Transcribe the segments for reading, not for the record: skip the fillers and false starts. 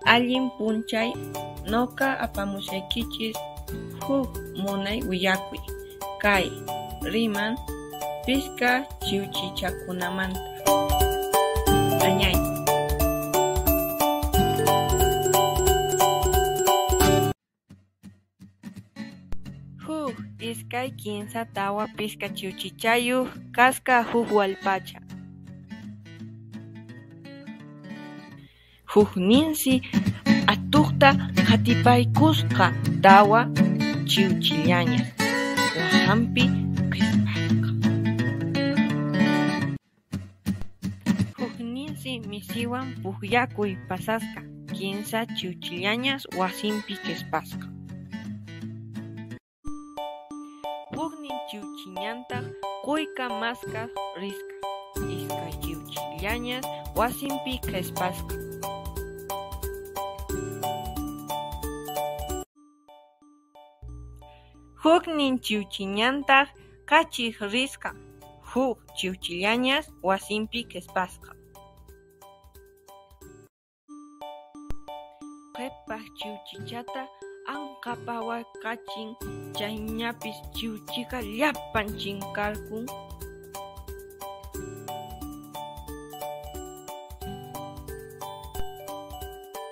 Allin p'unchay, nuqa apamushaykichis huk munay willakuy. Kay riman pisqa chiwchichakunamanta. Añay. Huk, iskay, kinsa, tawa, pisqa chiwchichayuq kasqa huk wallpacha. Hukninsi atuqta qatipaykusqa tawa chiwchillañas wahanpi qhispasqa. Hukninsi misiwan pukllakuq pasasqa kinsa chiwchillañas wasinpi qhispasqa. Huknin chiwchiñataq qullqa maskaq risqa iskay chiwchillañas wasinpi qhispasqa. Huknin chiwchiñataq kachiq risqa huk chiwchillañas wasinpi qhispasqa. Qhipaq chiwchichata anka pawakachin chayñapis chiwchiqa llapan chinkarqun.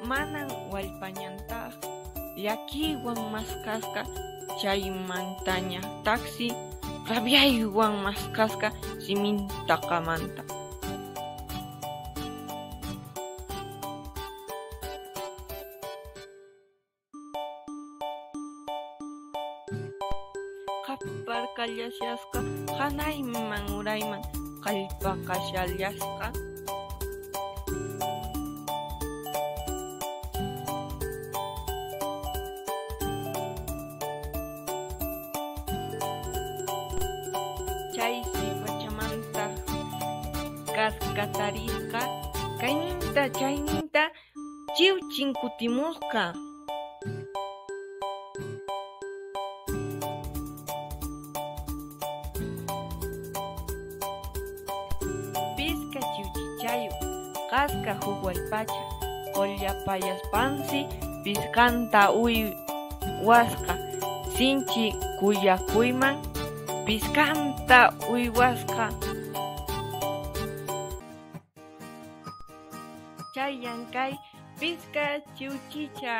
Manan wallpañataq llakiywan maskasqa chaymantañataqsi rabiaywan maskasqa simintaqamanta. Qaparqallashasqa hanayman urayman kallpakashallasqa. Chaysi pachamantaq katkatarisqa kayninta chayninta chiwchin kutimusqa. Pisqa chiwchichayuq kasqa huk wallpacha qullapayaspansi pisqanta uywasqa sinchi khuyakuyman pisqanta uywasqa. Chayan kay pisqa chiwchicha.